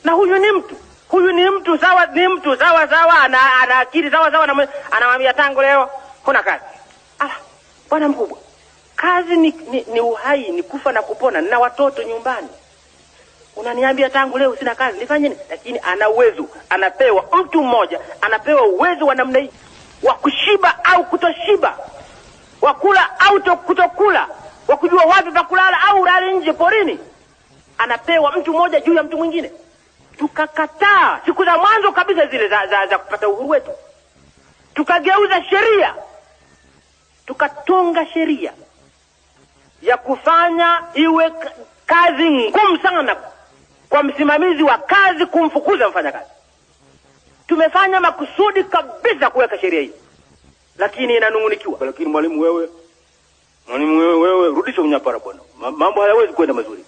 Na huyu ni mtu, huyu ni mtu sawa, ni mtu sawa sawa, ana akili sawa sawa, anamwambia tangu leo huna kazi. Ah, bwana mkubwa, kazi ni uhai, ni kufa na kupona, nina watoto nyumbani. Unaniambia tangu leo sina kazi, nifanye nini? Lakini ana uwezo, anapewa mtu mmoja, anapewa uwezo wa namna hii wa kushiba au kutoshiba, wa kula au kutokula, wa kujua wapi pa kulala au ulale nje porini. Anapewa mtu mmoja juu ya mtu mwingine. Tukakataa siku za mwanzo kabisa zile za kupata uhuru wetu, tukageuza sheria, tukatunga sheria ya kufanya iwe kazi ngumu sana kwa msimamizi wa kazi kumfukuza mfanyakazi. Tumefanya makusudi kabisa kuweka sheria hii, lakini inanung'unikiwa. Lakini mwalimu wewe, rudisha unyapara bwana, mambo hayawezi kwenda mazuri.